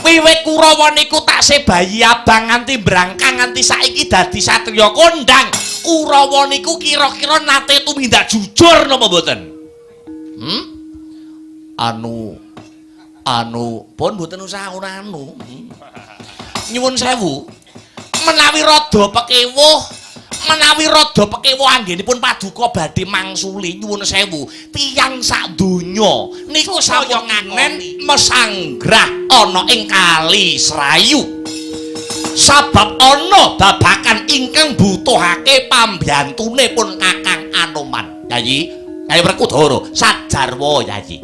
Wiwit Kurawa niku taksih bayi abang nganti brangkang nganti saiki dadi satriya kondang. Kurawa niku kira-kira nate tumindak jujur napa mboten? Hmm? Anu anu pun mboten usah ora anu. Nyuwun sewu. Menawi rada pekewuh, menawi rada pekewuh anggenipun paduka badhe mangsuli nyuwun sewu, tiyang sak donya niku sampun nganen mesanggrah ana ing Kali Serayu. Sabab ana babakan ingkang butuhake pambantune pun Kakang Anoman. Yayi, Yayi Werkudara sajarwa Yayi.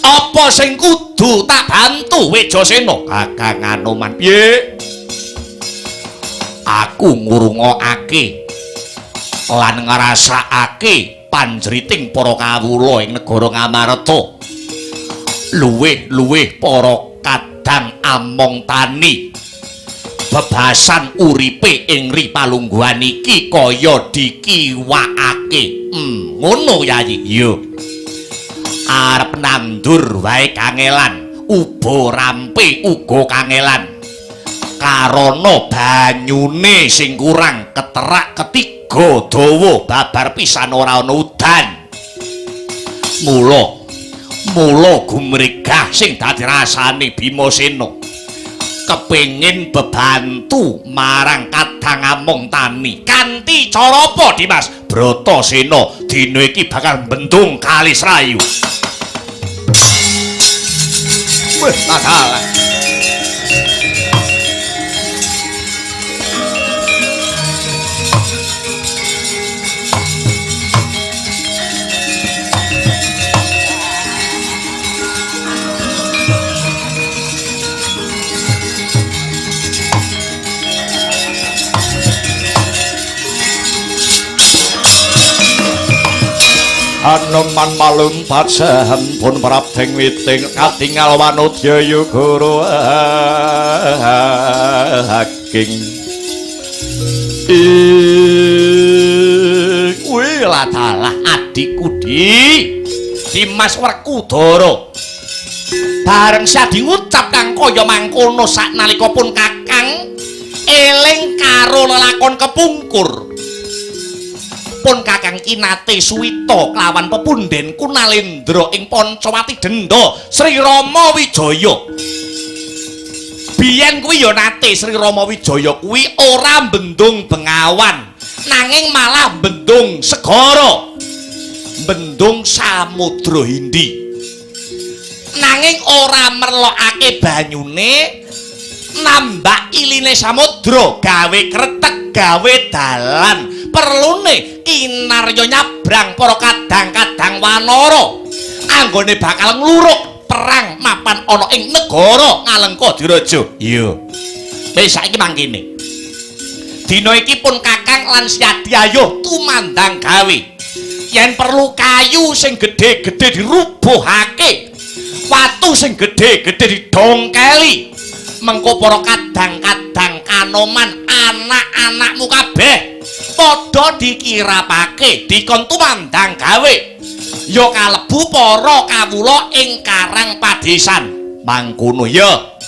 Apa sing kudu tak bantu Wejasena? Kakang Anoman piye? Aku ngrungokake lan ngrasakake panjriting para kawula ing negara Ngamarta. Luwih-luwih para kadang among tani. Bebasan uripe ing ripalungguhan iki kaya dikiwakake. Ngono Yayi. Iya. Arep nandur wae kangelan, uba rampe uga kangelan. Karana banyune sing kurang keterak ketiga dawa babar pisan ora ana udan. Mula mula gumregah sing dadi rasane Bimasena kepengin bebantu marang kadang among tani. Kanthi cara apa, Dimas? Bratasena dina iki bakal bendung Kali Serayu. Wah, salah. Anoman malumpat sampun prapting witing katingal wanodya guru haking. Wih ladalah adikku di Dimas Werkudara. Bareng Syadi ngucap kang kaya mangkono saknalika pun Kakang eling karo lelakon kepungkur. Pun Kakang kinate suwita kelawan pepunden Kunalendra ing Pancawati Denda Sri Rama Wijaya. Biyen kuwi ya nate Sri Rama Wijaya kuwi ora bendung Bengawan, nanging malah bendung segara, bendung Samudra Hindi. Nanging ora merlokake banyune nambak iline samudra gawe kretek gawe dalan. Perlune kinarya nyabrang para kadang-kadang wanara anggone bakal ngluruk perang mapan ana ing negara Ngalengka Diraja. Iya. Wis saiki mangkene. Dina iki pun Kakang lan Syadi ayo tumandang gawe. Yen perlu kayu sing gedhe-gedhe dirubuhake, watu sing gedhe-gedhe didongkeli. Mengko para kadang-kadang Kanoman anak-anakmu kabeh padha dikirapake dikon tumandang gawe. Ya kalebu para kawula ing Karang Padesan. Mangkono ya.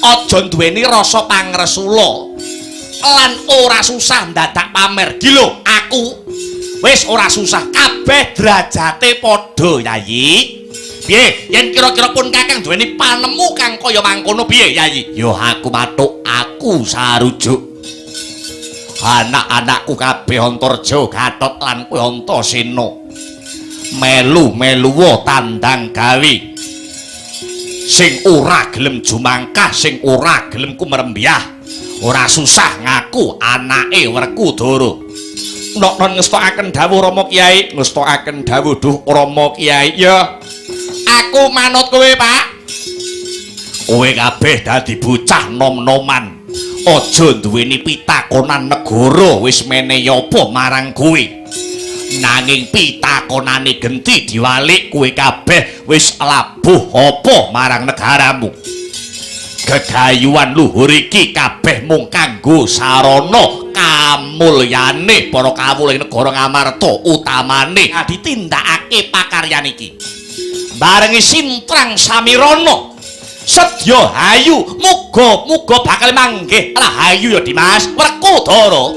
Aja duweni rasa pangresula lan ora susah ndadak pamer. Gilo aku wis ora susah kabeh derajate padha Yayi. Piye yen kira-kira pun Kakang duweni panemu kang kaya mangkono piye Yayi? Ya aku matuk, aku sarujuk. Anak-anakku kabeh Antarja, Gatot lan kowe Antasena melu-meluwa tandang gawe. Sing ora gelem jumangkah, sing ora gelem kumrembyah, ora susah ngaku anake Werkudara. Nok-non ngestokaken dawuh Rama Kyai, ngestokaken dawuh duh Rama Kyai. Ya, aku manut kowe, Pak. Kowe kabeh dadi bocah nom-noman. Aja duweni pitakonan negara wis menehi apa marang kowe. Nanging pitakonane genti diwalik kowe kabeh wis labuh apa marang negaramu. Gegayuhan luhur iki kabeh mung kanggo sarana kamulyane para kawula ing negara Ngamarta, utamane ditindakake pakaryan iki. Barengi Sintrang Samirana. nedya hayu, muga-muga bakal manggih rahayu ya Dimas Werkudara.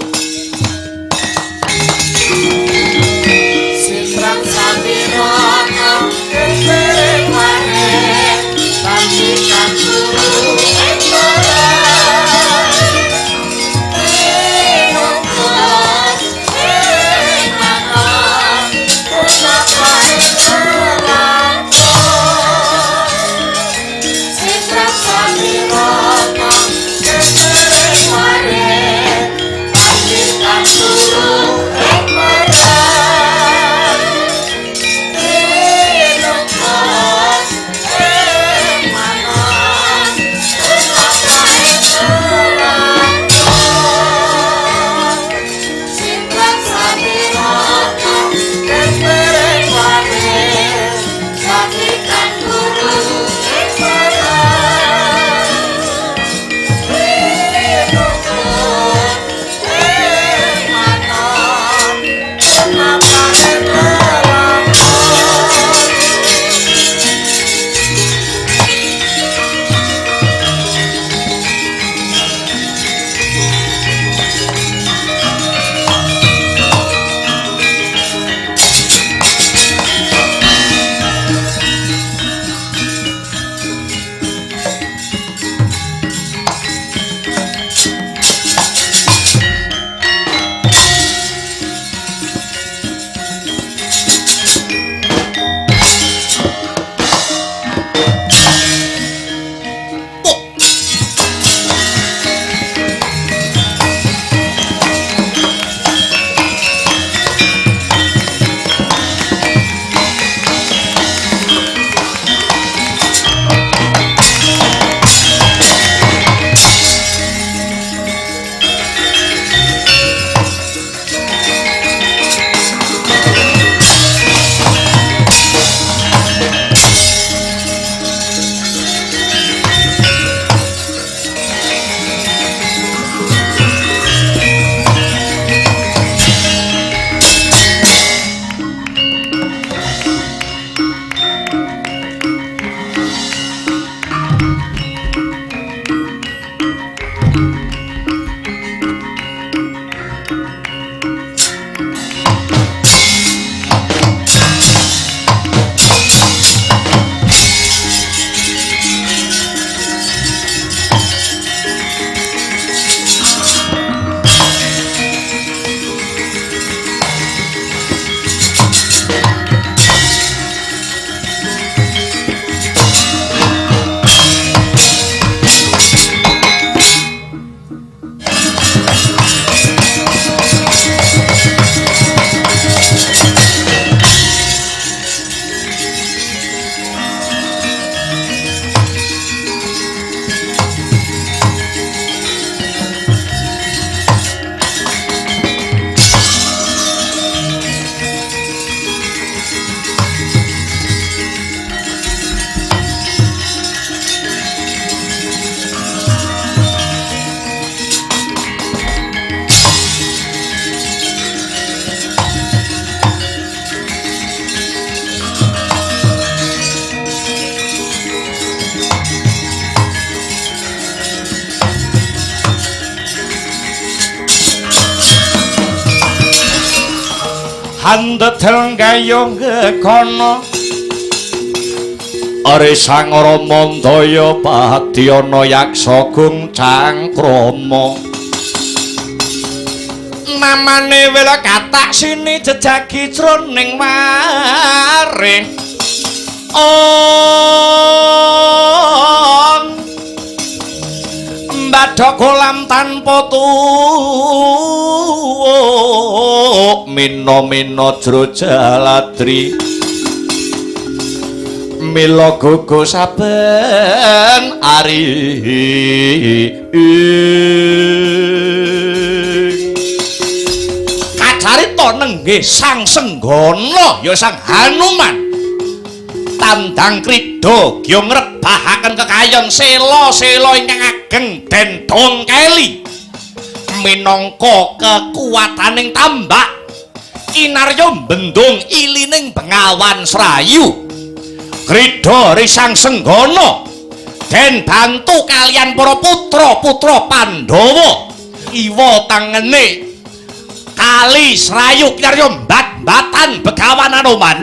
Sitrang samirana kepere ware pamitan turu ing Handedel gayung gekono Are Sang Ramandaya Padyana yaksa gung cangkrama. Namane wela katak sini jejagi jroning warih. Ong mbadhok kolam tanpa tuwuk, mino-mino jro jaladri mila gugu saben ari. Kacarita nenggih Sang Senggana ya Sang Hanuman tandang krida gya ngrebahaken kekayon sela-sela ingkang ageng den dongkeli minangka kekuwataning tambak kinarya bendung ilining Bengawan Serayu. Krida ri Sang Senggana Den bantu kaliyan para putra-putra Pandhawa. Iwa tangene kali Srayu kinarya mbat-mbatan Begawan Anoman.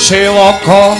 Sewaka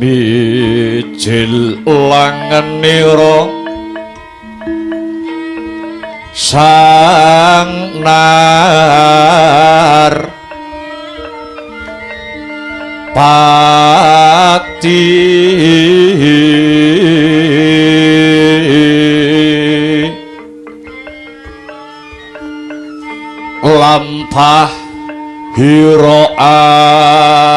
Mijil langenira sang nar pati lampah hira alon.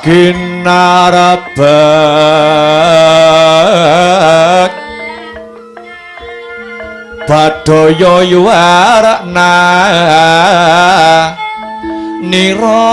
Kinarabek badaya yuwarna nira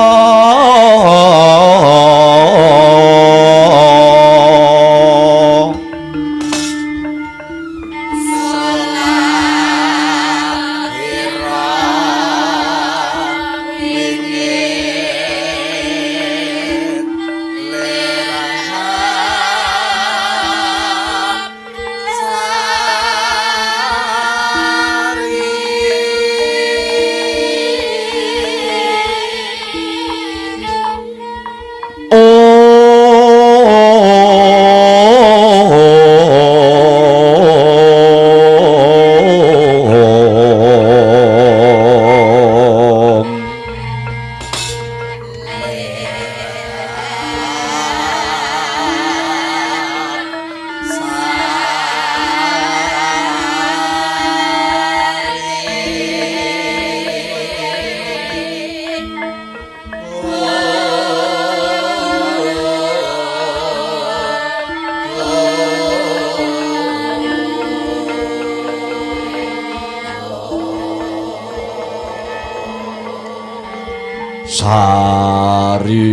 Sari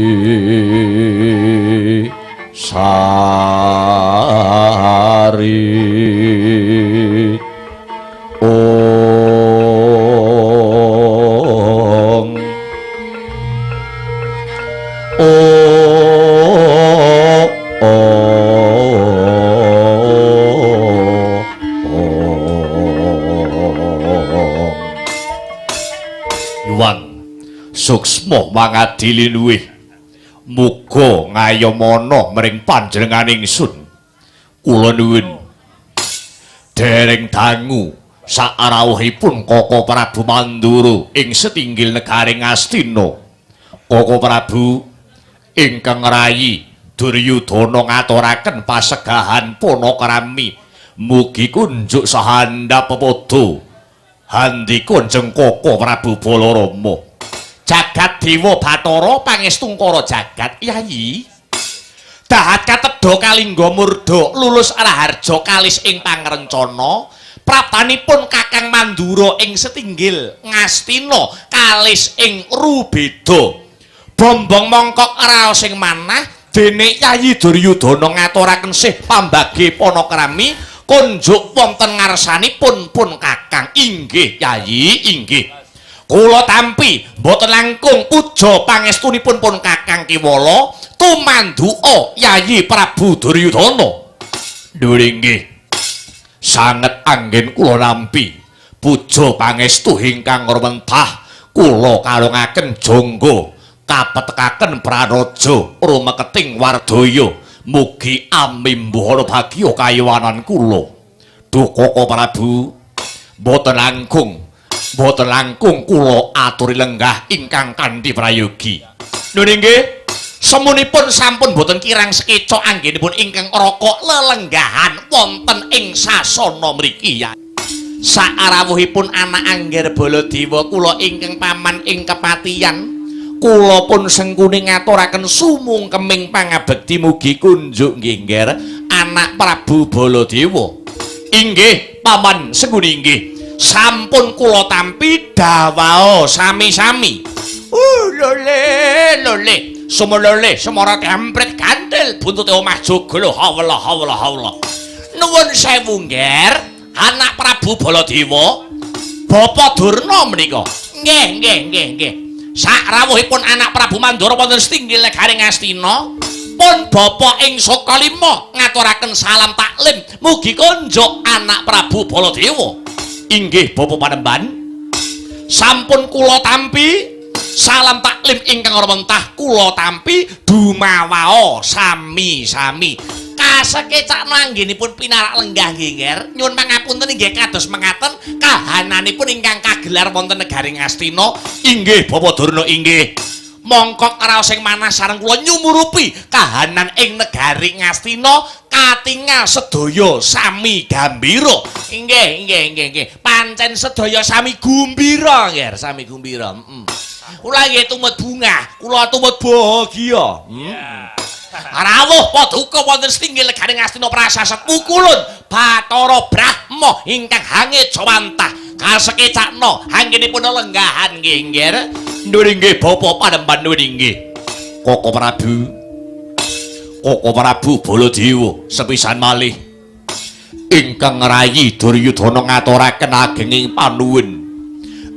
sari ong o o Yuwang suksma mangadili luwih muga ngayomana mring panjenengan ingsun. Kula nuwun dereng dangu sarawuhipun Koko Prabu Mandura ing setinggil negaring Ngastina. Koko Prabu ingkang rayi Duryudana ngaturaken pasegahan panakrami mugi kunjuk sahandap pepadha handika jeng Koko Prabu Balarama. Jagat Dewa Bathara pangestungkara jagat Yayi dahat katedha kalingga murda lulus raharja kalis ing pangrencana praptanipun Kakang Mandura ing setinggil Ngastina kalis ing Rubeda bombong mongkok raos ing manah dene Yayi Duryudana ngaturaken sih pambagi panakrami kunjuk wonten ngarsanipun pun Kakang. Inggih Yayi inggih. Kula tampi mboten langkung puja pangestunipun pun Kakang Kiwala tumanduka Yayi Prabu Duryudana. Dhuwur inggih sanget anggen kula nampi puja pangestu ingkang rumentah kula kalungaken jangga kapetekaken praraja rumeketing wardaya mugi amimbuhana bagya kayiwanan kula. Duh Koko Prabu mboten langkung kula aturi lenggah ingkang kanthi prayogi. Nun inggih semunipun sampun boten kirang sekeca anggenipun ingkang raka lelenggahan wonten ing sasana mriki ya. Sarawuhipun anak Angger Baladewa kula ingkang paman ing kepatiyan, kula pun Sengkuni ngaturaken sumungkeming pangabekti mugi kunjuk nggih Ngger anak Prabu Baladewa. Inggih paman Sengkuni inggih. Sampun kula tampi dawao sami-sami. Lole lole sumolole sumara kampret kantil buntute omah joglo hawla hawla hawla. Nuwun sewu Ngger anak Prabu Baladewa. Bapak Durna menika. Nggih nggih nggih nggih. Sakrawuhipun anak Prabu Mandura wonten setinggil negaring Astina, pun bapa ing Sukalima ngaturaken salam taklim mugi konjuk anak Prabu Baladewa. Inggih bapa panemban. Sampun kula tampi salam taklim ingkang ora mentah kula tampi dumawao sami-sami. Kasekecakno anggenipun pinarak lenggah nggih Ngger. Nyuwun pangapunten inggih kados mengaten kahananipun ingkang kagelar wonten negari Ngastina. Inggih Bapak Durna inggih. Mongko kraos sing manah sareng kula nyumurupi kahanan ing negari Ngastina katingal sedaya sami gambira. Inggih nggih nggih nggih. Pancen sedaya sami gumbira Ngger, sami gumbira. Heeh. Kula nggih tumut bungah, kula tumut bahagia. Rawuh paduka wonten setinggil negaring Ngastina prasaset pukulun Bathara Brahma ingkang hangejawantah. Kasekecakno anggenipun lenggahan nggih Ngger. Nuwun inggih Bapak panemban nuwun inggih. Koko Prabu. Koko Prabu Baladewa sepisan malih ingkang rayi Duryudana ngaturaken agenging panuwun.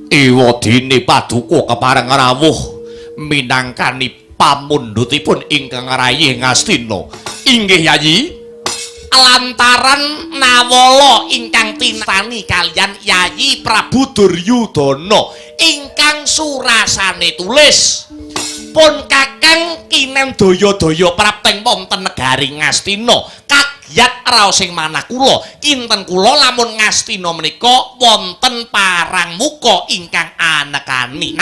Ewadene paduka kepareng rawuh minangkani pamundhutipun ingkang rayi Ngastina. Inggih Yayi. Lantaran nawala ingkang tinani kaliyan Yayi Prabu Duryudana ingkang surasane tulis pun kakang kinen daya-daya prapteng wonten negari Ngastina kagyat raos ing manah kula kinten kula lamun Ngastina menika wonten parang muka ingkang anekani.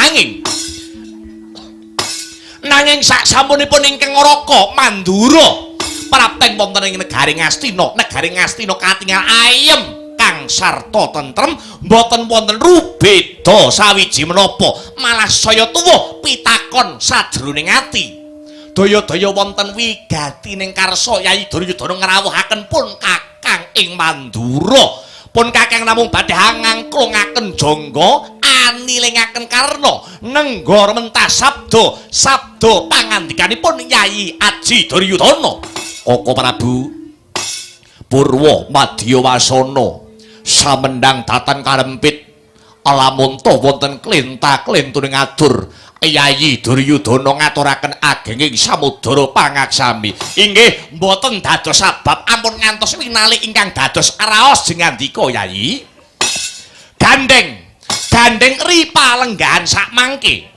Nanging sak sampunipun ingkang Raka Mandura prapteng wonten ing negari Ngastina, negari Ngastina katingal ayem kang sarta tentrem, mboten wonten rubeda sawiji menapa, malah saya tuwa pitakon sajroning ati. Daya-daya wonten wigatining karsa Yayi Duryudana ngrawuhaken pun kakang ing Mandura. Pun kakang namung badhe ngangklungaken jangga anilingaken karna nenggor mentah sabda sabda pangandikanipun Yayi Aji Duryudana. Koko Prabu Purwa Madya Wasana samendang datan karempit lamunta wonten klenta-klentuning adur Yayi Duryudana ngaturaken agenging samudra pangaksami. Inggih mboten dados sabab ampun ngantos winali ingkang dados raos jengandika Yayi. Gandeng gandeng ripa lenggahan sakmangke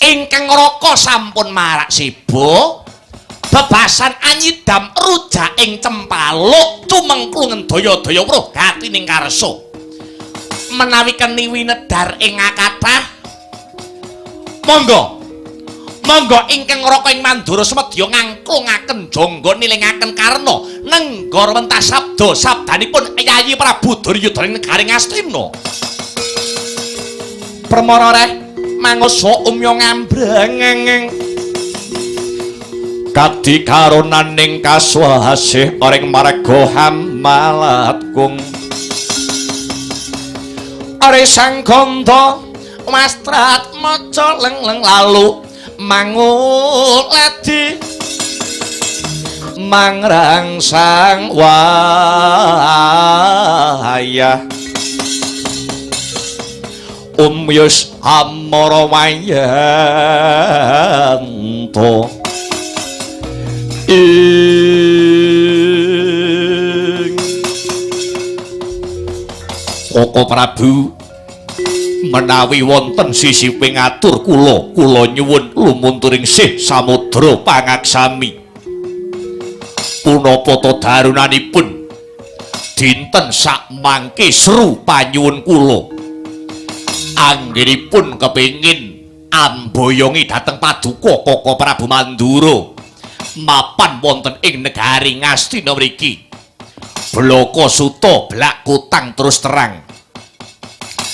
ingkang Raka sampun marak siba bebasan anyidam rujak ing cempaluk cumengklungen daya-daya weruh gatining karsa menawi keni winedhar ing akathah. Monggo monggo ingkang Raka ing Mandura semedya ngangklungaken jangga nilingaken karna nenggor mentah sabda sabdanipun Yayi Prabu Duryudana ing negari Ngastina. Permara reh mangusa umya ngambrangeng Kadi karonaning kaswasih ring marga hamalatgung Are sang ganda wastrat maca lengleng lalu manguladi mangrangsang wayah umyus amara wayanto ing Koko Prabu menawi wonten sisiping atur kula kula nyuwun lumunturing sih samudra pangaksami punapa ta darunanipun dinten sakmangke seru panyuwun kula anggenipun kepengin amboyongi dhateng paduka Koko Prabu Mandura mapan wonten ing negari Ngastina mriki. Bloko suta blak kutang terus terang.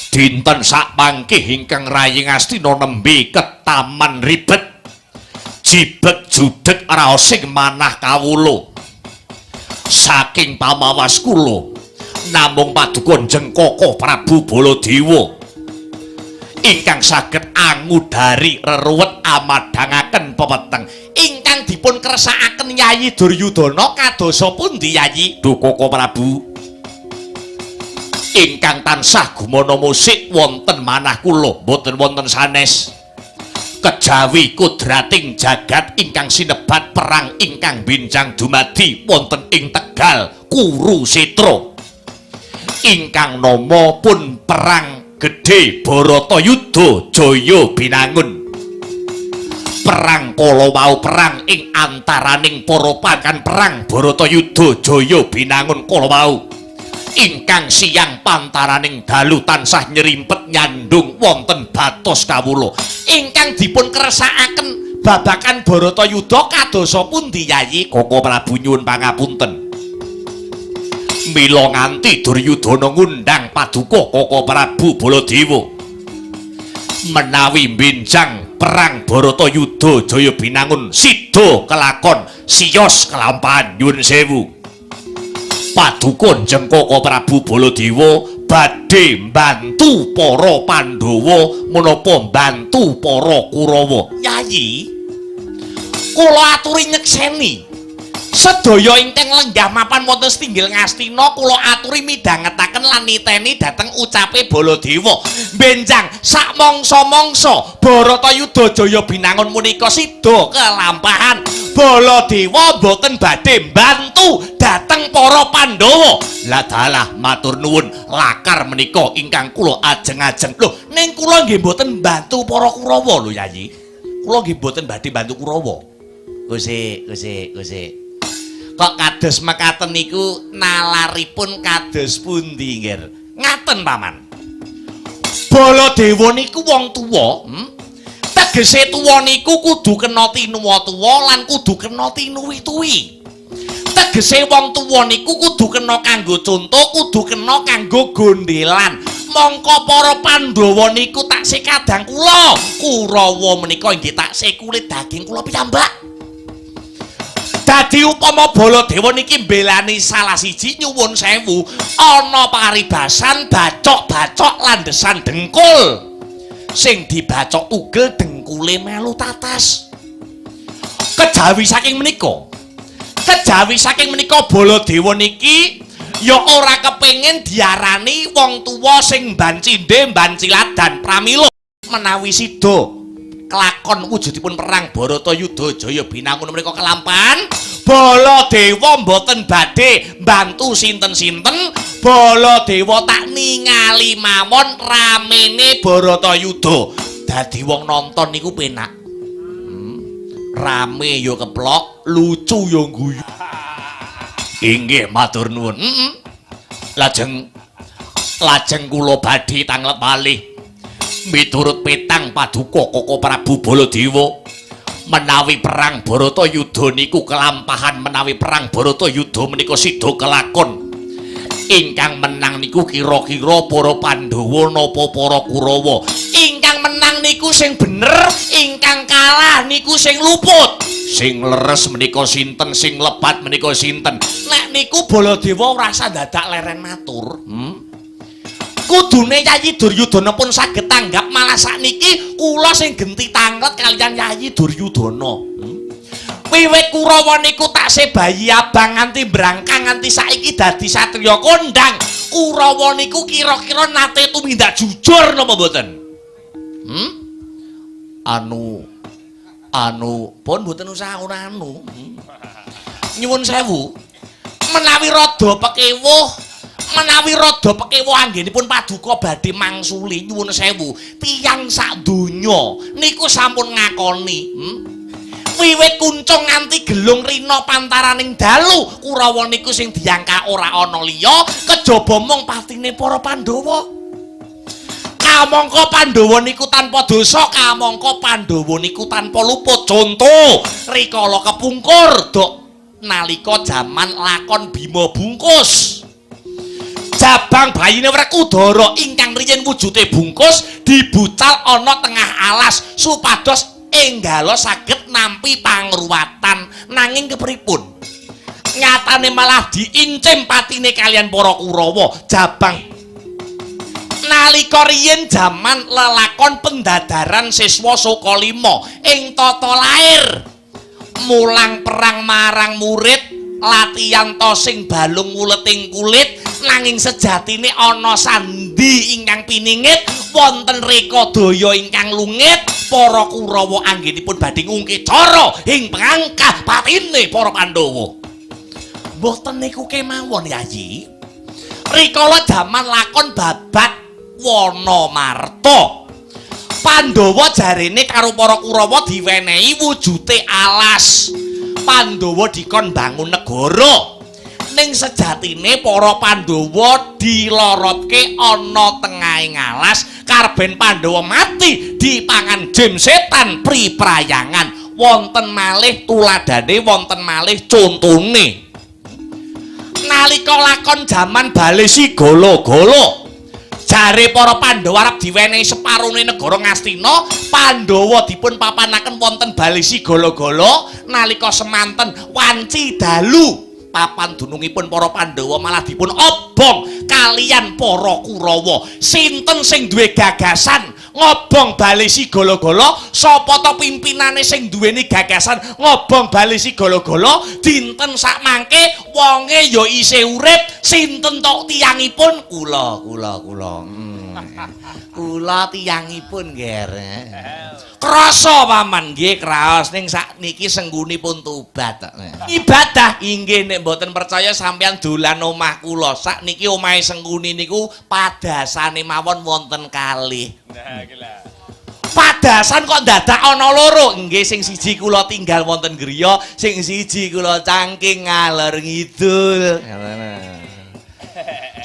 Dinten sakmangke ingkang rayi Ngastina nembe ketaman ribet. Jibeg judeg raosing manah kawula. Saking pamawas kula namung paduka Njeng Koko Prabu Baladewa ingkang saged angudari reruwet amadhangaken pepeteng ingkang dipun kersakaken Yayi Duryudana kadosa pundi Yayi? Duh Koko Prabu, ingkang tansah gumana musik wonten manah kula boten wonten sanes kejawi kudrating jagat ingkang sinebat perang ingkang binjang dumadi wonten ing Tegal Kurusetra ingkang nama pun perang gedhe Baratayuda Jaya Binangun. Perang kala wau perang ing antaraning para pakan perang Baratayuda Jaya Binangun kala wau ingkang siang pantaraning dalu tansah nyerimpet nyandung wonten batos kawula. Ingkang dipun kersakaken babakan Baratayuda kadosa pundi Yayi? Koko Prabu nyuwun pangapunten. Mila nganti Duryudana ngundang paduka Koko Prabu Baladewa menawi benjang perang Baratayuda Jaya Binangun sida kelakon siyos kelampahan. Nyuwun sewu, paduka Njeng Koko Prabu Baladewa badhe mbantu para Pandhawa menapa mbantu para Kurawa? Yayi, kula aturi nyekseni sedaya ingkang lenggah mapan wonten setinggil Ngastina kula aturi midhangetaken lan niteni dhateng ucape Baladewa. Benjang sak mangsa-mangsa Baratayuda Jaya Binangun menika sida kelampahan, Baladewa mboten badhe mbantu dhateng para Pandhawa. Lah dalah matur nuwun lakar menika ingkang kula ajeng-ajeng. Lho, ning kula nggih mboten mbantu para Kurawa lho Yayi. Kula nggih mboten badhe mbantu Kurawa. Gusik, gusik, gusik. Kok kados mekaten niku nalaripun kados pundi nggih? Ngaten paman. Baladewa niku wong tuwa, Tegese tuwa niku kudu kena tinuwa-tuwa lan kudu kena tinuwi-tuwi. Tegese wong tuwa niku kudu kena kanggo conto, kudu kena kanggo gondelan. Mongko para Pandhawa niku taksih kadang kula, Kurawa menika inggih taksih kulit daging kula piyambak. Dadi upama Baladewa niki mbelani salah siji nyuwun sewu, ana paribasan bacok-bacok landesan dengkul. Sing dibacok tugel dengkule melu tatas. Kejawi saking menika, kejawi saking menika Baladewa niki ya ora kepengin diarani wong tuwa sing mban cindhe mban ciladan. Pramila menawi sida kelakon wujudipun perang Baratayuda Jaya Binangun menika kelampahan, Baladewa mboten badhe mbantu sinten-sinten. Baladewa tak ningali mawon ramene Baratayuda. Dadi wong nonton niku penak. Rame ya keplok, lucu ya guyu. Inggih matur nuwun. Lajeng lajeng kula badhe tanglet malih miturut petang paduka Koko Prabu Baladewa menawi perang Baratayuda niku kelampahan, menawi perang Baratayuda menika sida kelakon ingkang menang niku kira-kira para Pandhawa napa para Kurawa? Ingkang menang niku sing bener, ingkang kalah niku sing luput. Sing leres menika sinten, sing lepat menika sinten? Nek niku Baladewa ora usah dadak leren matur. Kudune Yayi Duryudana pun saged tanggap, malah sakniki kula sing genti tanglet kaliyan Yayi Duryudana. Wiwit Kurawa niku taksih bayi abang nganti brangkang nganti saiki dadi satriya kondang. Kurawa niku kira-kira nate tumindak jujur napa mboten? Anu anu pun mboten usah ora anu. Nyuwun sewu. Menawi rada pekewuh, menawi rada pekewuh anggenipun paduka badhe mangsuli, nyuwun sewu, tiyang sak donya niku sampun ngakoni. Wiwit kuncung nganti gelung rina pantaraning dalu, Kurawa niku sing diangka ora ana liya kejaba mung patine para Pandhawa. Kamangka Pandhawa niku tanpa dosa, kamangka Pandhawa niku tanpa luput. Conto rikala kepungkur dok Nalika jaman lakon Bima Bungkus. Jabang bayine Werkudara ingkang riyin wujude bungkus dibucal ana tengah alas supados enggala saged nampi pangruwatan. Nanging kepripun? Nyatane malah diincim patine kalian para Kurawa. Jabang nalika riyin jaman lelakon pendadaran siswa Sukalima ing tata lair mulang perang marang murid latihan tosing balung wuleting kulit, nanging sejatine ana sandi ingkang piningit wonten rekadaya ingkang lungit. Para Kurawa anggenipun badhe ngungke cara ing pangangkah patine para Pandhawa. Mboten niku kemawon Yayi. Rikala jaman lakon babat Wanamarta, Pandhawa jarene karo para Kurawa diwenehi wujute alas. Pandhawa dikon bangun negara. Ning sejatine para Pandhawa dilorotke ana tengahing alas, karben Pandhawa mati dipangan jim setan priprayangan. Wonten malih tuladhane, wonten malih contone. Nalika lakon jaman Balesi Gala-Gala, jare para Pandhawa arep diwenehi separone negara Ngastina, Pandhawa dipun papanaken wonten Balesi Gala-Gala nalika semanten wanci dalu. Papan dunungipun para Pandhawa malah dipun obong kalian para Kurawa. Sinten sing duwe gagasan ngobong Balesi Gala-Gala? Sapa ta pimpinane sing duweni gagasan ngobong Balesi Gala-Gala? Dinten sakmangke wonge ya isih urip. Sinten tok tiyangipun? Kula, kula, kula. Kula tiyangipun, Ger. Krasa paman nggih kraos ning sakniki senggunipun tobat. Ibadah inggih nek mboten percaya sampeyan dolan omah kula. Sakniki omahe Sengkuni niku padasane mawon wonten kalih. Padasan kok dadak ana loro? Nggih sing siji kula tinggal wonten griya, sing siji kula cangking ngalor ngidul.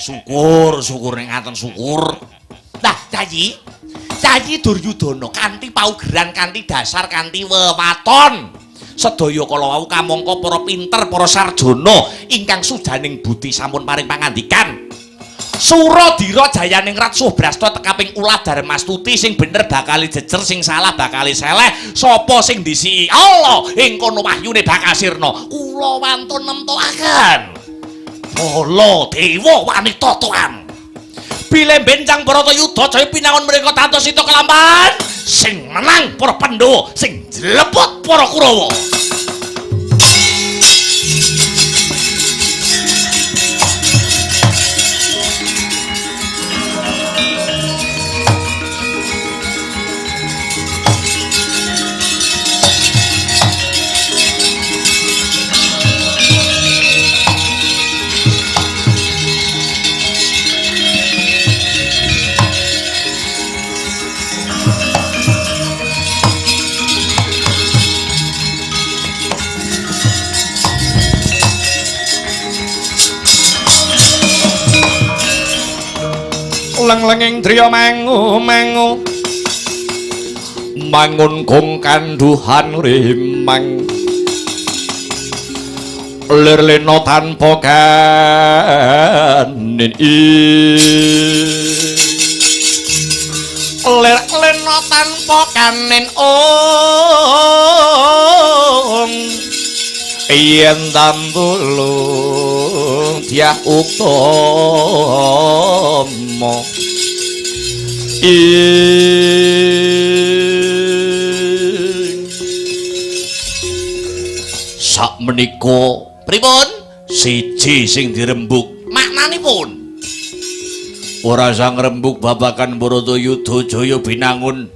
Syukur, syukur nek ngaten syukur. Lah, Cayi, Cayi Duryudana kanthi paugeran, kanthi dasar, kanthi wewaton. Sedaya kala wau kamangka para pinter, para sarjana ingkang sujaning budi sampun paring pangandikan. Suradira Jayaningrat Subrasta tekaping ulah Darmastuti sing bener bakal jejer, sing salah bakal seleh. Sapa sing disiki Allah ing kono wahyune bakal sirna. Kula wantun nemtokaken bala dewa wanita toan. Bilih benjang Bharatayuda jaya pinangun mereka tanpa sita kelampan. Sing menang para Pandhawa, sing jleput para Kurawa. Leng-lenging driya mangu mangu mangun gong kanduhan rimang lir lena tanpa kanin lir lena tanpa kanin ong yen tambulung dyah utama ing sakmenika pripun siji sing dirembug maknanipun ora sang rembug babagan Bharatayuda Jaya Binangun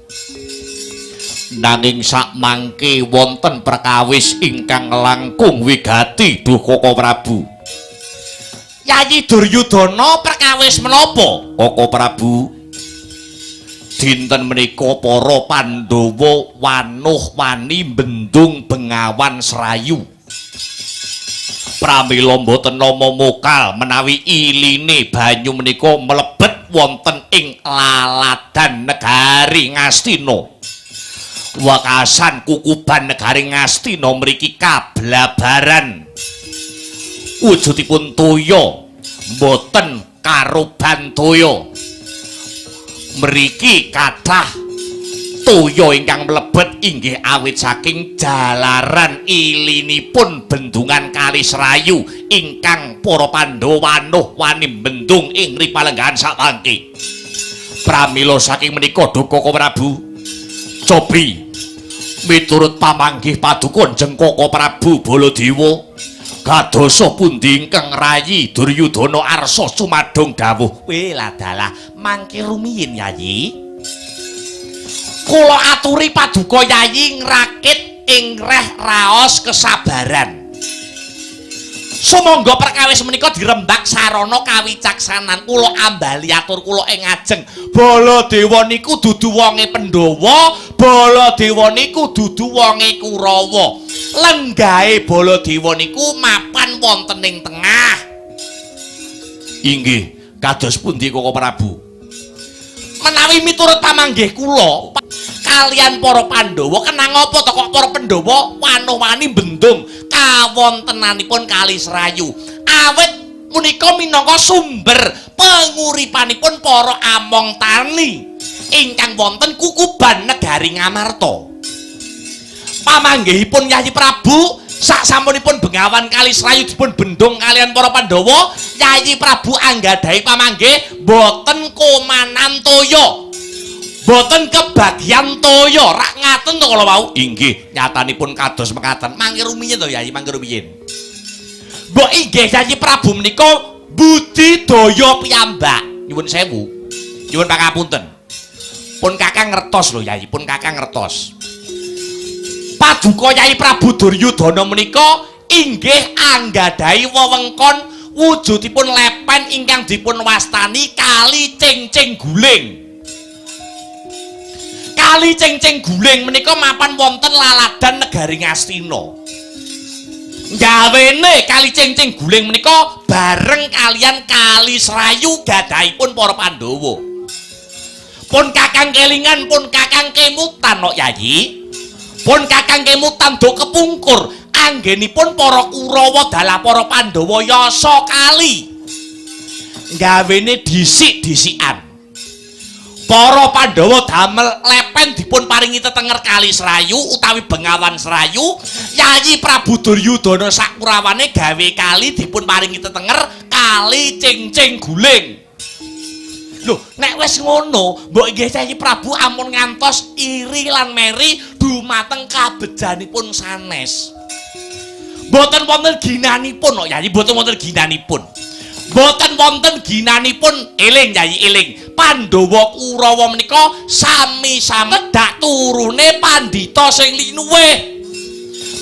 nanging sakmangke wonten perkawis ingkang langkung wigati duh Koko Prabu. Yayi Duryudana perkawis menapa? Koko Prabu, dinten menika para Pandhawa wanuh wani bendung Bengawan Serayu. Pramila mboten nama mokal menawi iline banyu menika mlebet wonten ing laladan negari Ngastina. Wekasan kukuban negari Ngastina mriki kablabaran. Wujudipun toya mboten karoban toya. Mriki kathah toya ingkang mlebet inggih awit saking jalaran ilinipun bendungan Kali Serayu ingkang para Pandhawa wanuh wani bendung ing ripalenggahan samangke. Pramila saking menika duka Prabu cobi miturut pamanggih paduka Jeng Koko Prabu Baladewa kadosa pundi ingkang rayi Duryudana arsa sumadung dawuh. Weladalah mangke rumiyin Yayi, kula aturi paduka Yayi ngrakit ing reh raos kesabaran. Sumangga perkawis menika dirembak sarana kawicaksanan. Kula ambali atur kula ing ngajeng. Baladewa niku dudu wonge Pandhawa, Baladewa niku dudu wonge Kurawa. Lenggahe Baladewa niku mapan wonten ing tengah. Inggih, kados pundi Koko Prabu? Menawi miturut pamanggih kula kalian para Pandhawa, kenang apa to kok para Pandhawa wano-wani bendung kawontenanipun Kali Serayu? Awit punika minangka sumber penguripanipun para among tani ingkang wonten kukuban negari Ngamarta. Pamanggihipun Yayi Prabu saksampunipun bengawan Kali Serayu dipun bendung kalian para Pandhawa, Yayi Prabu anggadhahi pamanggih boten komanan toya, boten kebagian toya. Rak ngaten to kala wau? Inggih, nyatanipun kados mekaten. Mangke rumiyin to Yayi, mangke rumiyin. Mbok inggih Yayi Prabu menika budidaya piyambak. Nyuwun sewu, nyuwun pangapunten. Pun kakang ngertos lho Yayi, pun kakang ngertos. Paduka Yayi Prabu Duryudana menika inggih anggadhahi wewengkon wujudipun lepen ingkang dipun wastani Kali Cengceng Guling. Kali Cengceng Guling menika mapan wonten laladan negari Ngastina. Gawene Kali Cengceng Guling menika bareng kalian Kali Serayu gadhahipun para Pandhawa. Pun kakang kelingan, pun kakang kemutan kok Yayi. Pun kakang kemutan do kepungkur anggenipun para Kurawa dalah para Pandhawa yasa kali. Gawene dhisik-dhisikan. Para Pandhawa damel lepen dipun paringi tetenger Kali Serayu utawi Bengawan Serayu. Yayi Prabu Duryudana sakurawane gawe kali dipun paringi tetenger Kali Cengceng Guling. Lho, nek wis ngono, mbok inggih Yayi Prabu ampun ngantos iri lan meri dumateng kabejanipun sanes. Mboten wonten ginanipun kok Yayi, mboten wonten ginanipun. Mboten wonten ginanipun, eling Yayi eling. Pandhawa Kurawa menika sami-sami dak turune pandhita sing linuwih.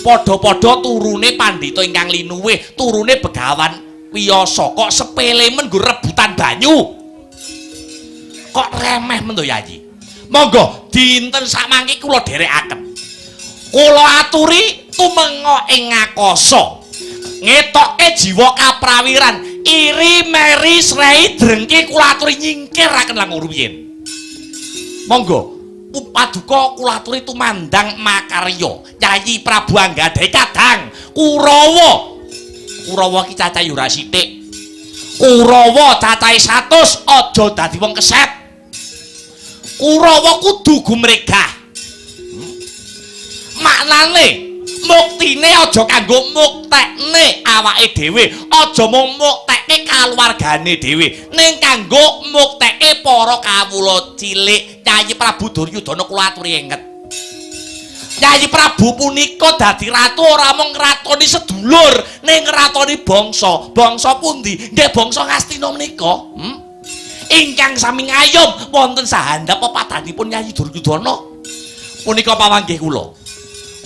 Padha-padha turune pandhita ingkang linuwih, turune Begawan Wiyasa. Kok sepele men nggo rebutan banyu. Kok remeh men to Yayi. Monggo dinten samangke kula dherekaken. Kula aturi tumenga ing ngakasa. Ngetokke jiwa kaprawiran, iri meri srei drengki kula aturi nyingkiraken langkung rumiyin. Monggo paduka kula aturi tumandang makarya Yayi Prabu anggadhahi kadang Kurawa. Kurawa ki cacahe ora sithik. Kurawa cacahe 100 aja dadi wong keset. Kurawa kudu gumregah. Maknane muktine aja kanggo muktekne awake dhewe, aja mung muktekke kaluwargane dhewe, ning kanggo muktekke para kawula cilik. Yayi Prabu Duryudana kula aturi enget. Yayi Prabu punika dadi ratu ora mung ngratoni sedulur, ning ngratoni bangsa. Bangsa pundi? Nggih bangsa Ngastina menika. Ingkang sami ngayom wonten sahandap pepadanipun Yayi Duryudana. Punika pamanggih kula.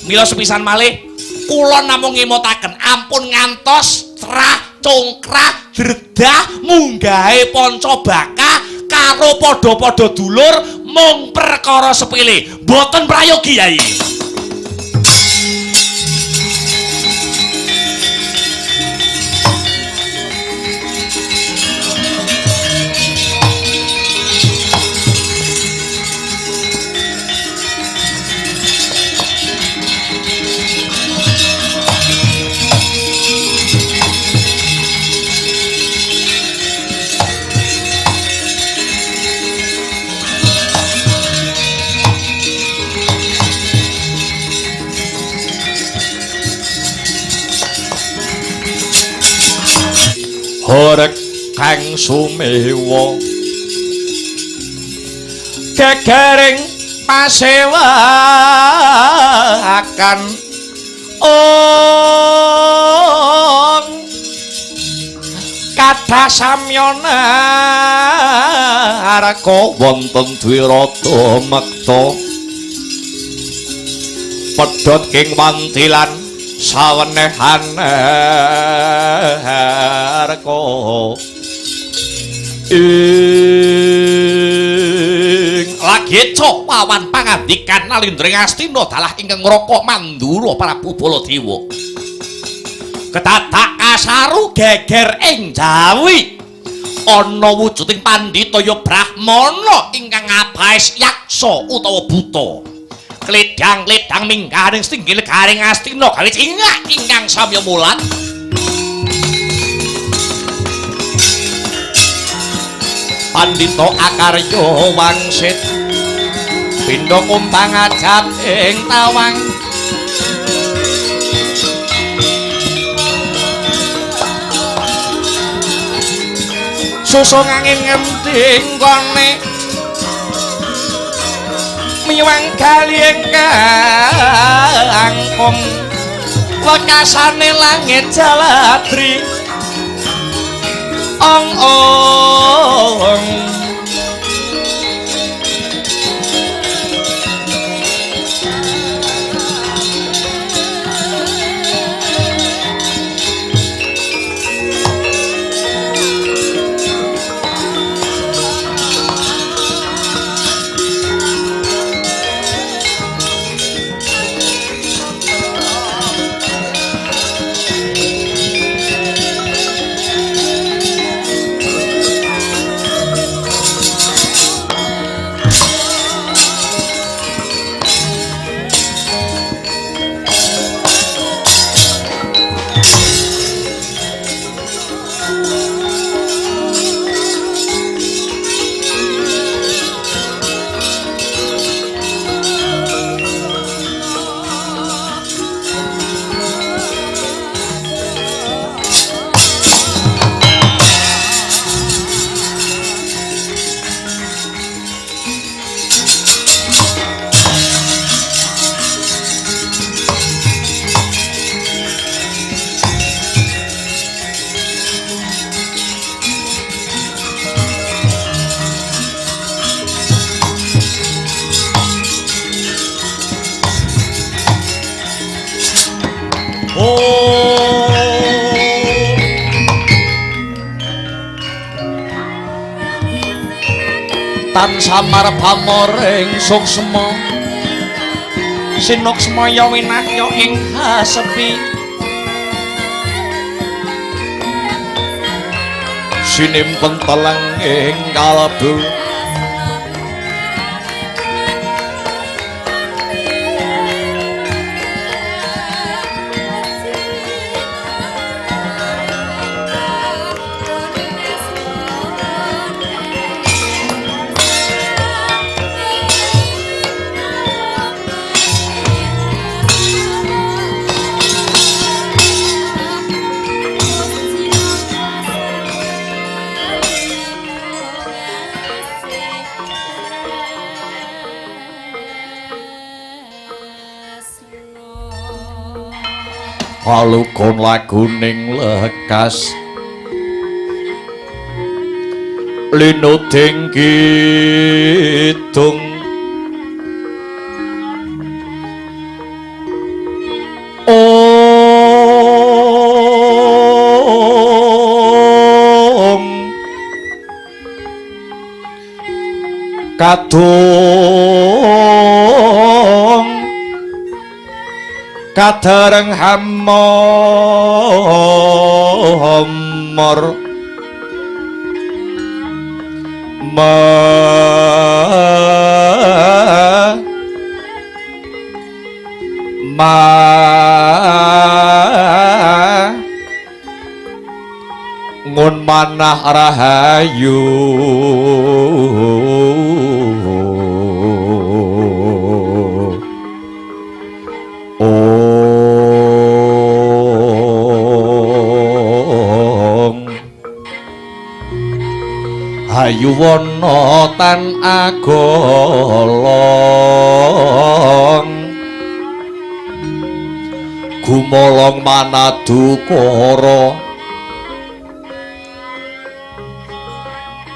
Mila sepisan malih kula namung ngemutaken ampun ngantos trah congkrah dredah munggahe panca baka karo padha-padha dulur mung perkara sepele. Mboten prayogi Yayi. Horeg kang sumewa gegering pasewakan ong kathah samyana arka wonten Dwirata mekta pedhot king wantilan sawenehan arka ing lageca wawan pangandikan Nalindra Ngastina dalah ingkang ngroko Mandura Prabu Baladewa kedadak kasaru geger ing Jawi ana wujuding pandhita ya brahmana ingkang ngabaes yaksa utawa buta kledhang-kledhang mingganing singgil garing Astina gawe cingak ingkang samya mulat. Pandhita akarya wangsit pindha kumpang ajab ing tawang susung angin ngendi nggone miwang kali kangkung wekasane langit jaladri ong ong tan samar pamoring suksma sinuksmaya winahya ing hasepi sinimpen teleng ing kalebu Palugon laguning lekas linuding kidung ong kadung kadareng hamor ma ma ngun manah rahayu ong. Hayuwana tan agolong gumolong manadukara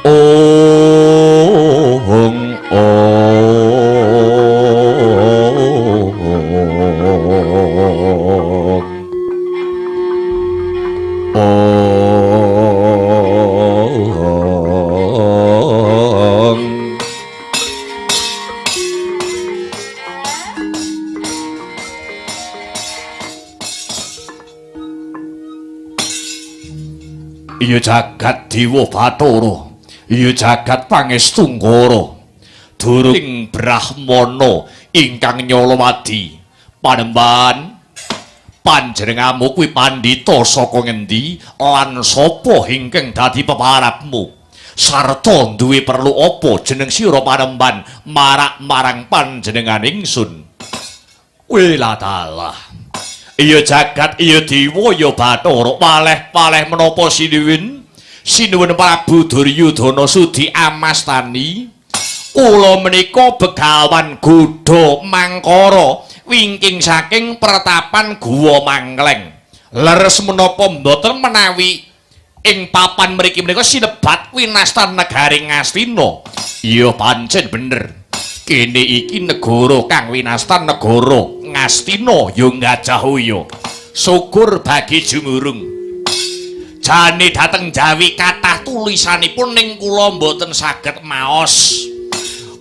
ong ong. Iya jagat dewa Bathara, iya jagat pangestungkara, durung brahmana ingkang nyalawadi. Panembahan panjenenganmu kuwi pandhita saka ngendi lan sapa ingkang dadi peparapmu? Sarta duwe perlu apa jeneng sira panembahan marak marang panjenengan ingsun? Weladalah. Iya jagat, iya dewa, iya Bathara, waleh-waleh menapa sinuwun? Sinuwun Prabu Duryudana sudi amastani. Kula menika Begawan Gudha Mangkara wingking saking pertapan Guwa Mangkleng. Leres menapa mboten menawi ing papan mriki menika sinebat winastan negari Ngastina? Iya pancen bener. Kene iki negara kang winastan negara Ngastina ya Gajahaya. Syukur bagi jumurung. Jane dhateng Jawi kathah tulisanipun ning kula mboten saged maos.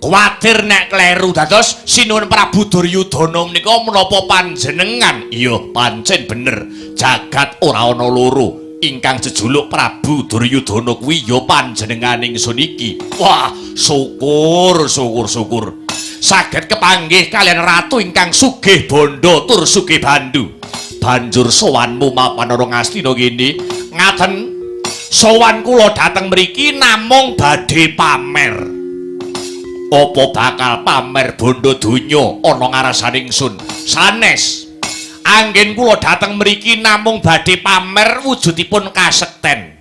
Kuwatir nek kleru dados sinuwun Prabu Duryudana menika menapa panjenengan? Iya pancen bener. Jagat ora ana loro. Ingkang jejuluk Prabu Duryudana kuwi ya panjenengan ingsun iki. Wah, syukur syukur syukur. Saged kepanggih kalian ratu ingkang sugih bondo tur sugih bandu. Banjur sowanmu mapan ana Ngastina kene. Ngaten sowan kula dhateng mriki namung badhe pamer. Apa bakal pamer bondo donya ana ngarasane ingsun? Sanes. Anggen kula dhateng mriki namung badhe pamer wujudipun kasekten.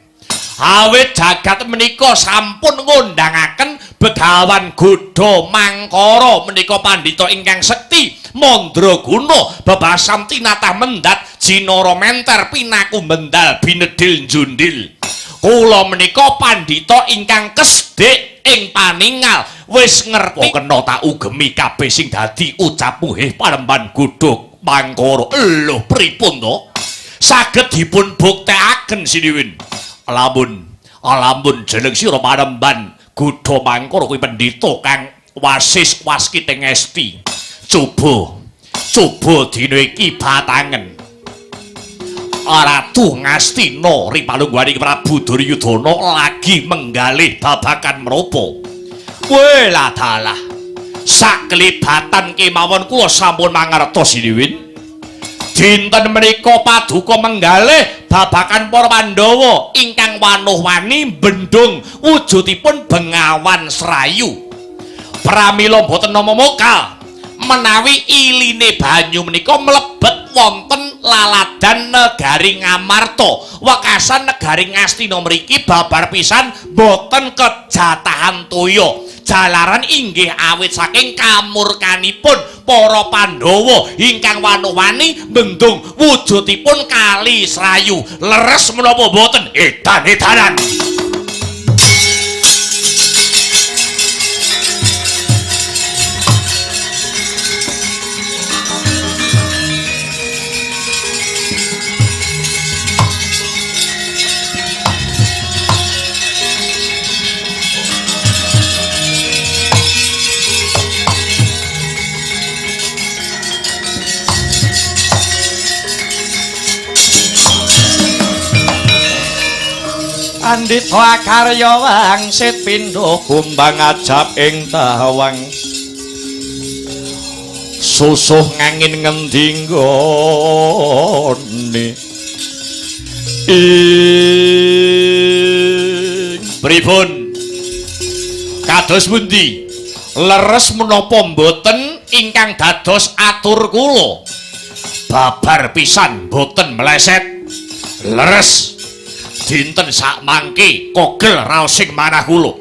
Awit jagat menika sampun ngondangaken Begawan Gudha Mangkara menika pandhita ingkang sekti mandraguna bebasan tinatah mendhat jinara menter pinaku mendal binedhil njundil. Kula menika pandhita ingkang kesdik ing paningal wis ngerti kena tak ugemi kabeh sing dadi ucapmu heh Panembahan Gudha Mangkara. Lho pripun to? Saged dipun buktekaken sinuwun. Lamun lamun jeneng sira Panembahan Gudha Mangkara kuwi pendhita kang wasis waskiting esti. Coba coba dina iki batangen. Ratu Ngastina ripalungguhaning Prabu Duryudana lagi menggalih babagan menapa. Weladalah. Saklebatan kemawon kula sampun mangertos sinuwun. Dinten menika paduka menggalih babagan para Pandhawa ingkang wanuh-wani bendung wujudipun Bengawan Serayu. Pramila boten nama mokal menawi iline banyu menika mlebet wonten laladan negari Ngamarta. Wekasan negari Ngastina mriki babar pisan boten kejatahan toya. Jalaran inggih awit saking kamurkanipun para Pandhawa ingkang wanuh-wani bendung wujudipun Kali Serayu. Leres menapa mboten? Edan-edanan. Pandhita akarya wangsit pindha kumbang ajab ing tawang. Susuh ngangin ngendi nggone. Ing pripun? Kados pundi? Leres menapa mboten ingkang dados atur kula? Babar pisan mboten meleset. Leres. Dinten sakmangke kogel raosing manah kula.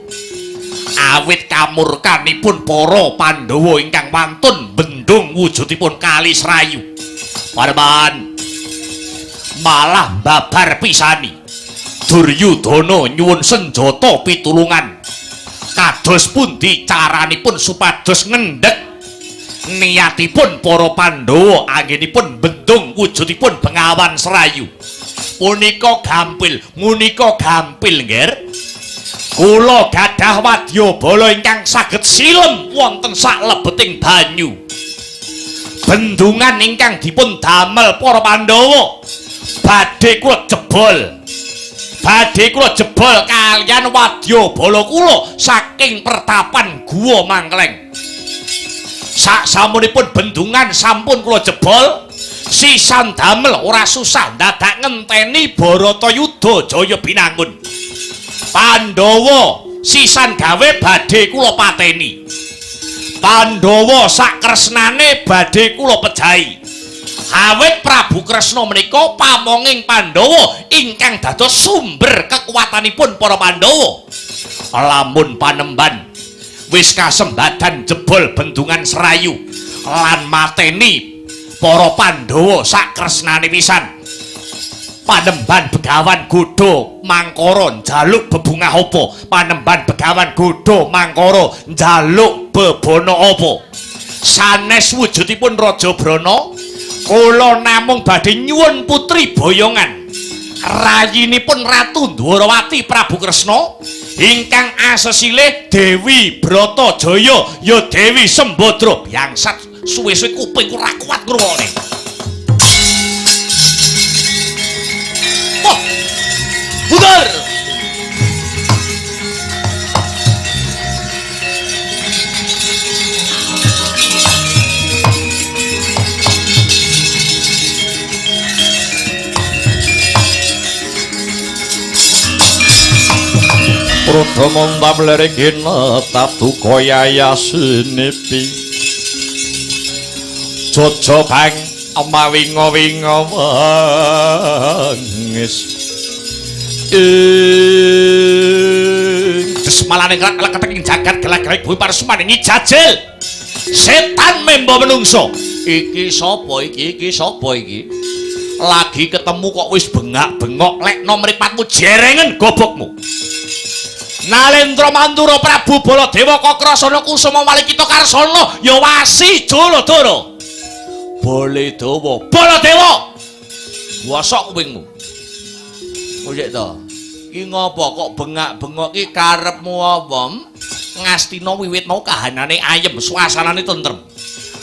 Awit kamurkanipun para Pandhawa ingkang wantun bendung wujudipun Kali Serayu. Panembahan malah babar pisani. Duryudana nyuwun senjata pitulungan. Kados pundi caranipun supados ngendhek niatipun para Pandhawa anggenipun bendung wujudipun Bengawan Serayu. Punika gampil, ngunika gampil, Ngger. Kula gadah wadyabala ingkang saged silem wonten saklebeting banyu. Bendungan ingkang dipun damel para Pandhawa badhe kula jebol. Badhe kula jebol kaliyan wadyabala kula saking pertapan Guwa Mangkleng. Saksamunipun bendungan sampun kula jebol, sisan damel ora susah dadak ngenteni Bharatayuda Jaya Binangun. Pandhawa sisan gawe badhe kula pateni. Pandhawa sakresnane badhe kula pejahi. Awit Prabu Kresna menika pamonging Pandhawa ingkang dados sumber kekuatanipun para Pandhawa. Lamun panemban wis kasembadan jebol bendungan Serayu lan mateni para Pandhawa sakresnane pisan. Panemban Begawan Godha Mangkara njaluk bebungah apa? Panemban Begawan Godha Mangkara njaluk bebana apa? Sanes wujudipun Raja Brana, kula namung badhe nyuwun putri boyongan rayinipun Ratu Dwarawati Prabu Kresna ingkang asesilih Dewi Bratajaya ya Dewi Sembadra. Bangsat, suwe-suwe kupingku ora kuat ngrungokne. Wah, mundur. Prada mondap lirik netap duka yayasinipi. Jojo kang mawinga-winga wengis. Desmalane nglek-lek ing jagat gelak-gelak bumi parsuman ngijajil. Setan membo menungso. Iki sapa iki? Iki sapa iki? Lagi ketemu kok wis bengak-bengok, lekno mripatmu jerengen gobokmu. Nalendra Mandura Prabu Baladewa Kakrasana Kusuma Walikita Karsana ya wasi Jaladara. Baladewa, Baladewa. Bosok kupingmu. Kok to? Iki ngopo kok bengak-bengok iki karepmu apa? Ngastina wiwit mau kahanane ayem, suasanane tentrem.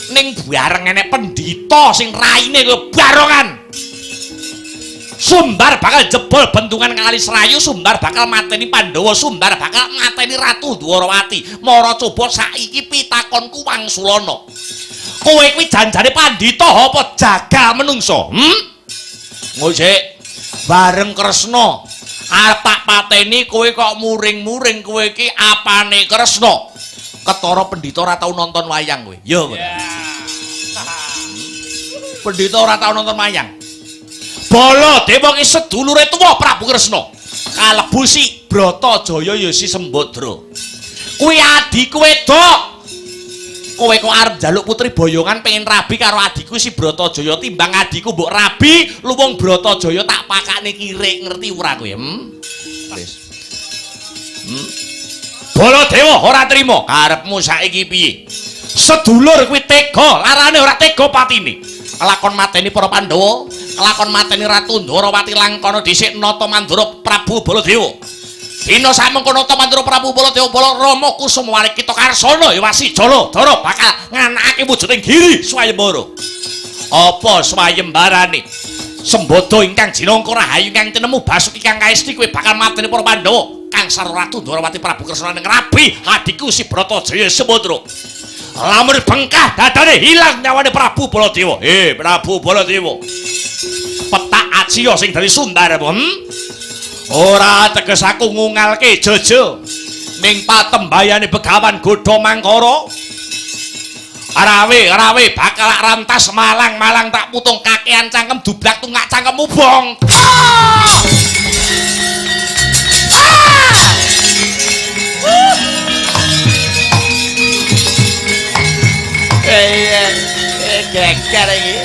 Ning bareng enek pendhita sing raine kaya barongan. Sumbar bakal jebol bendungan Kali Serayu, Sumbar bakal mateni Pandhawa, Sumbar bakal mateni Ratu Dwarawati. Mara coba saiki pitakonku wangsulana. Kowe kuwi janjane pandhita apa jaga menungso? Ngosik bareng Kresna arep tak pateni kowe kok muring-muring, kowe iki apane Kresna? Ketara pendhita ora tau nonton wayang kowe. Ya kowe. Pendhita ora tau nonton wayang. Baladewa ki sedulure tuwa Prabu Kresna. Kalebu si Bratajaya ya si Sembadra. Kuwi adhiku wedok. Kowe kok arep njaluk putri boyongan pengen rabi karo adhiku si Bratajaya, timbang adhiku mbok rabi luwung Bratajaya tak pakakne kirik, ngerti ora kowe? Wis. Baladewa ora trima. Karepmu saiki piye? Sedulur kuwi tega, larane ora tega patine. Kelakon mateni para Pandhawa, kelakon mateni Ratu Dwarawati langkana dhisik nata mandura Prabu Baladewa. Dina samengko nata mandura Prabu Baladewa Balarama Kusuma Walikita Karsana ya wasi Jaladara bakal nganakake wujuding giri swayembara. Apa swayembarane? Sembada ingkang jinangka rahayu ingkang tinemu Basuki kang kaesti kowe bakal mateni para Pandhawa kang sarwa Ratu Dwarawati Prabu Kresna ning rabi adhiku si Bratajaya Sembadra. Lamun bengkah dadane hilang nyawane Prabu Baladewa. Prabu Baladewa. Petak ajiya sing dadi sumbar apa? Ora teges aku ngungalke jojo ning patembayane Begawan Godha Mangkara. Rawe-rawe bakal rantas malang-malang tak putung kakean cangkem dublak tungak cangkemmu bong. Ah! Ah! Wigar iki.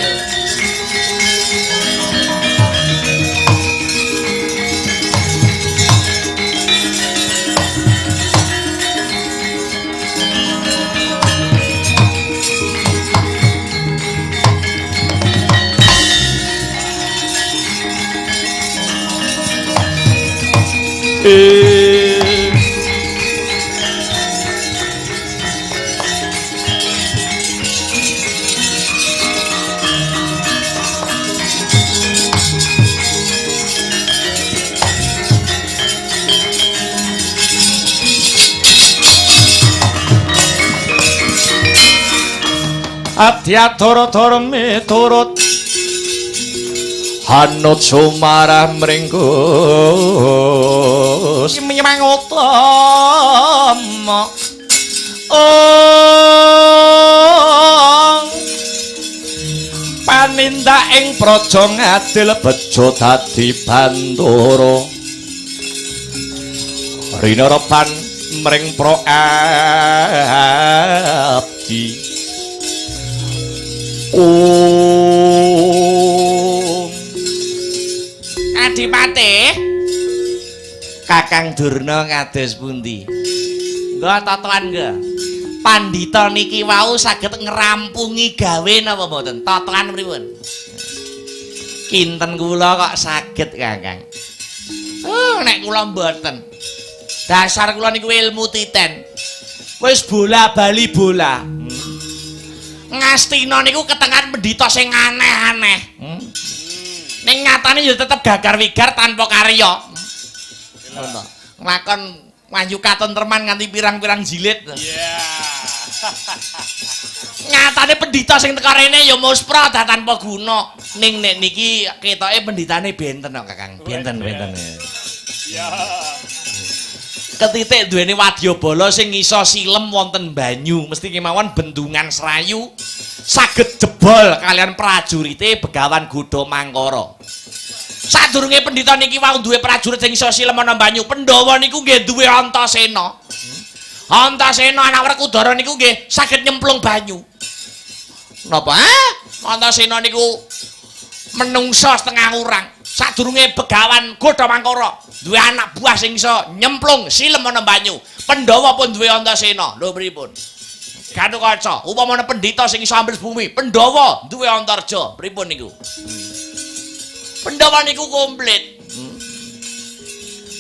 Adhyatara miturut hanut sumarah mringkus menyang utama panindak ing praja ngadil bejo dadi bandara rinarepan mring pro abdi. Om Adipati Kakang Durna kados pundi? Nggo totoan nggo. Pandhita niki wau saged ngrampungi gawe napa mboten? Totoan pripun? Kinten kula kok saged, Kakang. Oh, nek kula mboten. Dasar kula niku ilmu titen. Wis bola-bali bola. Ngastina niku ketengan pendhita sing aneh-aneh. Ning nyatane ya tetep gagar-wigar tanpa karya. Ngono. Nglakon wahyu katentreman nganti pirang-pirang jilid. Iya. Nyatane pendhita sing teka rene ya muspra dah tanpa guna. Ning nek niki ketoke pendhitane benten kok, Kakang. Benten-benten. Iya. Ketitik duweni wadyabala sing iso silem wonten banyu, mesti kemawon bendungan Serayu saged jebol kalian prajurite Begawan Godha Mangkara. Sadurunge pendhita niki wau duwe prajurit sing iso silem ana banyu, Pandhawa niku nggih duwe Antasena. Antasena anak Werkudara niku nggih saged nyemplung banyu. Napa? Antasena niku menungsa setengah urang. Sadurunge Begawan Godha Mangkara duwe anak buah sing iso nyemplung silem ana banyu, Pandhawa pun duwe Antasena. Lho pripun? Gatotkaca, upamane pendhita sing iso ambles bumi, Pandhawa duwe Antarja. Pripun niku? Pandhawa niku komplit.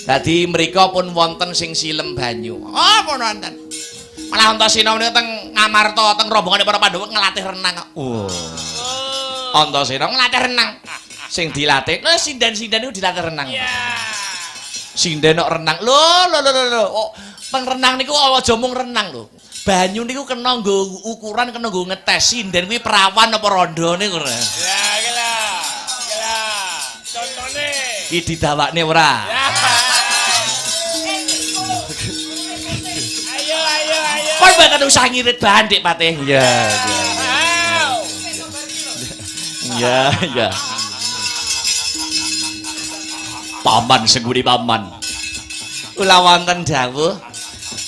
Dadi mriko pun wonten sing silem banyu. Oh, pun wonten. Malah Antasena menika teng Ngamarta, teng rombongane para Pandhawa ngelatih renang kok. Oh. Antasena ngelatih renang. Sing dilatih, lho sinden-sinden niku dilatih renang. Iya. Sinden kok renang. Lho lho lho lho. Oh, teng renang niku aja mung renang lho. Banyu niku kena nggo ukuran, kena nggo ngetes sinden kuwi perawan apa rondo niku. Ya, iki lho. Iki lho. Contone. Iki didawakne ora? Ya. Ayo ayo ayo. Kon mboten usah ngirit bahan, Dik Patih. Iya, iya. Iya, iya. Paman Sengkuni paman. Kula wonten dawuh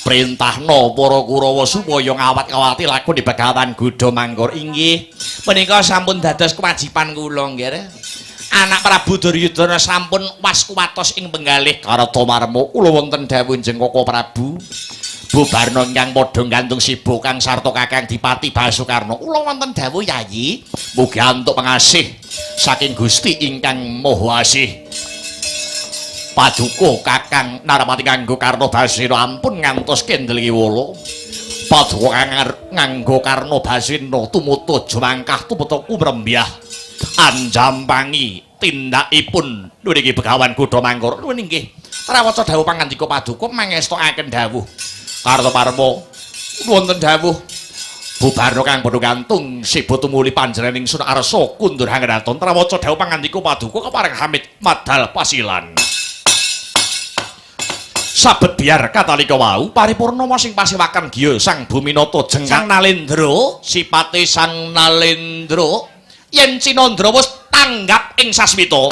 printahna para Kurawa supaya ngawat-ngawati lakon Begawan Godha Mangkara. Inggih, punika sampun dados kewajiban kula nggih. Anak Prabu Duryudana sampun was kuwatos ing penggalih Kartamarma. Kula wonten dawuh Jengkaka Prabu. Bubarna ingkang padha gantung sibuk kang sarta Kakang Dipati Basukarna. Kula wonten dawuh Yayi, mugi antuk pengasih saking Gusti ingkang Maha Asih. Paduka Kakang Narapati nganggo Karna Basena ampun ngantos kendel kiwala. Paduka Kakang nganggo Karna Basena tumutu jumangkah tumutu kumrembyah anjampangi tindakipun niki Begawan Godha Mangkara. Nuwun inggih. Trawaca dawuh pangandika paduka mangestokaken dawuh. Kartamarma wonten dawuh bubarna kang padha gantung sibo tumuli panjenengan ingsun arsa kundur hangraton. Trawaca dawuh pangandika paduka kepareng hamid madal pasilan. Sabet biar katalika wau paripurna sing pasewakan giya Sang Buminata jeng Sang Nalendra, sipate Sang Nalendra yen Cinandra wis tanggap ing sasmita.